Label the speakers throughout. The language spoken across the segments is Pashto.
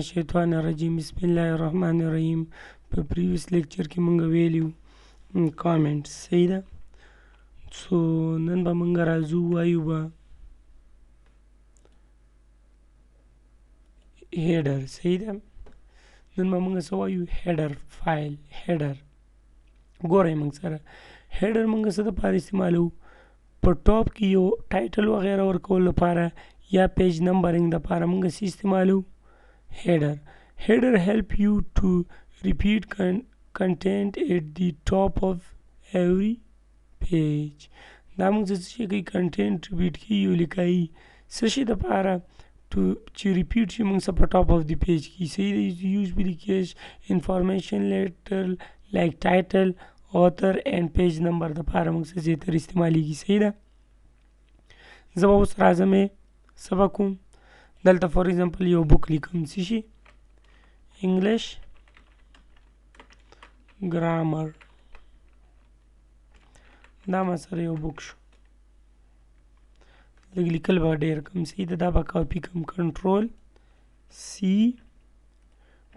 Speaker 1: الشیطان الرجیم بسم الله الرحمن الرحیم. په پریویس لیکچر کې مونږ ویلي کامنټس، صحیح ده؟ سو نن به مونږ راځو وایو به هیډر، صحیح ده؟ نن به مونږ څه وایو؟ هیډر فایل. هیډر ګورئ مونږ سره هیډر مونږ څه دپاره استعمالوو؟ په ټاپ کې یو ټایټل وغیره ورکولو لپاره یا پیج نمبرینګ دپاره مونږ څه استعمالوو؟ هیډر. هیډر هیلپ یو ټو ریپیټ کنټینټ ایټ دی ټاپ اف ایوری پیج. دا موږ څه شي کوي؟ کنټینټ ریپیټ کیږي او لیکایي څه شي دپاره ټو چې ریپیټ شي موږ څه په ټاپ اف دی پیج کې. صحیح دی. یوز به کیش انفارمیشن لیټر لایک ټایټل، author and page number دپاره موږ څه زیاتر استعمالیږي. صحیح ده. زه به اوس راځم څه به کوم دلته؟ فار ایگزامپل یو بوک لیکم، څه شي؟ انګلیش ګرامر. دا ما سره یو بوک شو. لږ لیکل به ډېر کم. صحیح ده. دا به کاپي کم، کنټرول سی،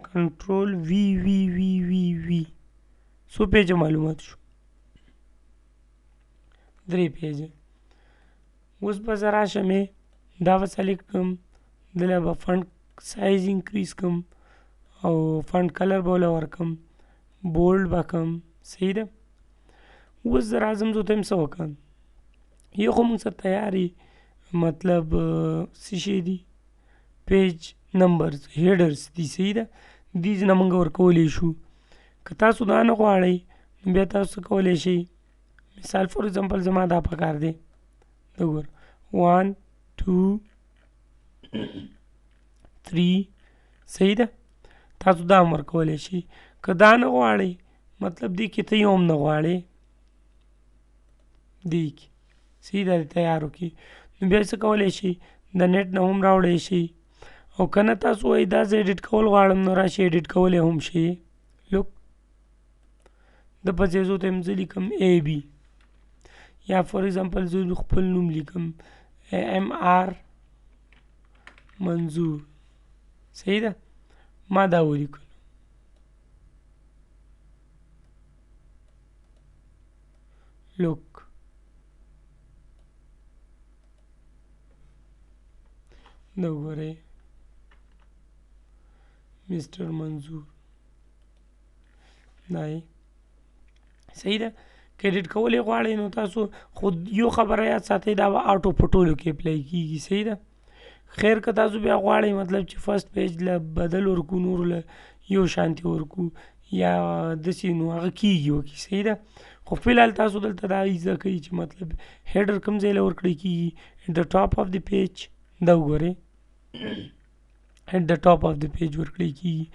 Speaker 1: کنټرول وی وی وی وی وی. څو پیجه معلومات شو؟ درې پیجه. اوس به زه راشم دا به سلیکټ کړم، دله به فنډ سایز انکریز کړم او فنډ کلر به وله ورکړم، بولډ به کړم. صحیح ده. اوس زه راځم، زه ته هم څه وکړم؟ یو خو موږ سره تیاري مطلب څه شی دي؟ پیج نمبرز هیډرز دي. صحیح ده. دې ځای نه موږ ورکولی شو. که تاسو دا نه غواړئ نو بیا تاسو څه کولی شئ؟ مثال فار ایگزامپل زما دا پکار دی، دا وګوره 1 2 3. صحیح ده. تاسو دا هم ورکولی شئ. که دا نه غواړئ، مطلب دې کې ته یو هم نه غواړې دې کې، صحیح ده، تیارو کې نو بیا څه کولی شئ؟ د نېټ نه هم راوړی شئ، او که نه تاسو وایئ دا زه ایډیټ کول غواړم نو راشئ ایډیټ کولی هم شئ. لوک د په ځای زه ته هم زه لیکم ای بی، یا فار ایگزامپل زه خپل نوم لیکم ایم آر منظور. صحیح ده. ما دا ولیکلو. لوک دا وګورئ مسټر منظور دا یې. صحیح ده. که ایډیټ کول یې غواړئ نو تاسو خو یو خبره یاد ساتئ، دا به آټو په ټولو کې اپلای کیږي. صحیح ده. خیر که تاسو بیا غواړئ مطلب چې فرست پیج له بدل ورکو، نور له یو شانتي ورکو یا داسې، نو هغه کیږي وکي. صحیح ده. خو فی الحال تاسو دلته دا زده کوئ چې مطلب هیډر کوم ځای له ورکړی کیږي؟ اټ د ټاپ اف د پیج. دا وګورئ اټ د ټاپ اف د پیج ورکړی کیږي،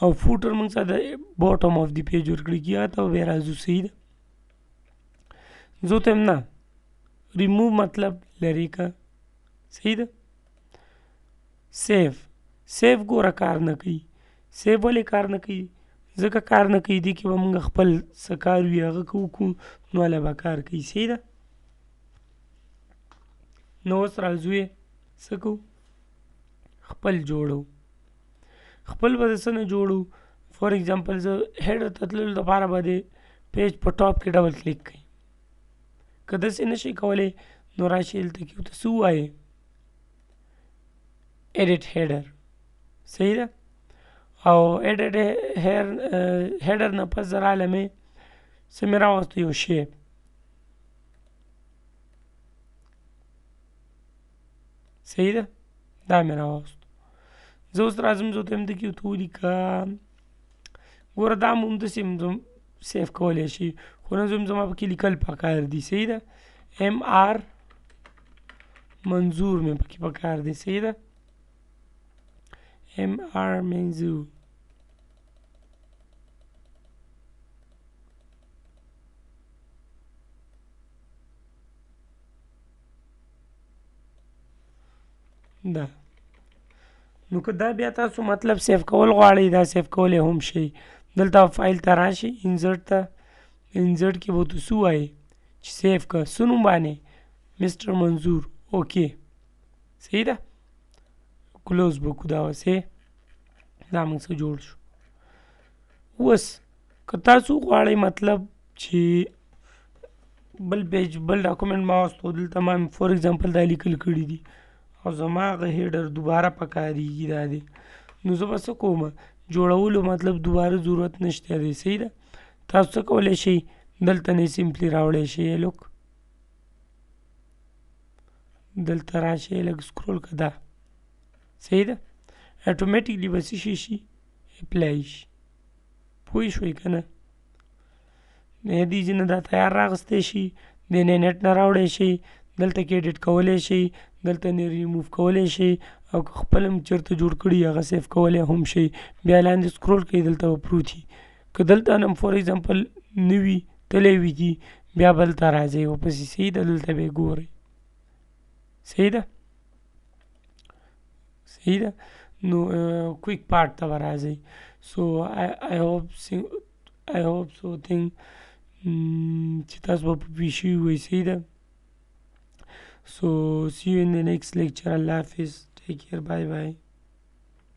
Speaker 1: او فوټر موږ سره د باټم اف د پیج ورکړی کیږي. هغه ته به بیا راځو. صحیح ده. زه ته هم نه ریموو مطلب لرې که. صحیح ده. سیو، سیو ګوره کار نه کوي. سیو ولې کار نه کوي؟ ځکه کار نه کوي دې کې به موږ خپل څه کار وي هغه که وکړو نو هله به کار کوي. صحیح ده. نو اوس راځو یې څه کوو؟ خپل جوړو. خپل به د څه نه جوړو؟ فار ایگزامپل زه هیډر ته تللو دپاره به د پیج په ټاپ کې ډبل کلیک کوي. که داسې نه شئ کولی نو راشئ دلته کې ورته څه ووایې؟ ایډیټ هیډر. صحیح ده. او ایډیټ هیډر نه پس زه رالم څه مې راوستو؟ یو شیپ. صحیح ده. دا مې راوستو. زه اوس راځم، زه ورته وایم دې کې ورته ولیکه. ګوره دا هم همداسې هم سیف کولی شي، خو نه زه وایم زما پکې لیکل پکار دي. صحیح ده. ایم آر منظور مې پکې پکار دی. صحیح ده. ایم آر منظور. دا نو که دا بیا تاسو مطلب سیف کول غواړئ دا سیف کولی هم شئ. دلته فایل ته راشئ، انزرټ ته، انزرټ کې به ورته څه ووایئ چې سیف که څه نوم باندې؟ مسټر منظور. اوکې صحیح ده. کلوز به کو دا وسې. دا موږ څه جوړ شو. اوس که تاسو غواړئ مطلب چې بل پیج بل ډاکومنټ ما واستو، دلته ما فور اگزامپل دا لیکل کړي دي او زما هغه هیډر دوباره پکارېږي دا دی، نو زه به څه کوم؟ جوړولو مطلب دوباره ضرورت نشته دی، صحیح ده. تاسو څه کولی شئ؟ دلته نه سمپلی راوړی شئ، لوک دلته راشئ، لږ سکرول که دا، صحیح ده، اټومیټیکلی به څه شي شي؟ اپلای شي. پوه شوئ که نه؟ نه دې ځینې دا تیار راغستی شي، د نه نېټ نه راوړی شي، دلته کې ایډیټ کولی شي، دلته نه ریموو کولی شي، او که خپل هم چېرته جوړ کړي هغه سیف کولی هم شي. بیا لاندې سکرول کوي، دلته به پروت وي. که دلته هم فور اگزامپل نه وي تللی وي دي، بیا بل ته راځئ ورپسې، صحیح ده، دلته به یې ګورئ، صحیح ده، صحیح ده. نو کویک پارت ته به راځئ. سو آی هوپ سو تھنک چې تاسو به په پوه شوي وئ، صحیح ده. So see you in the next lecture. Allah Hafiz, take care, bye bye.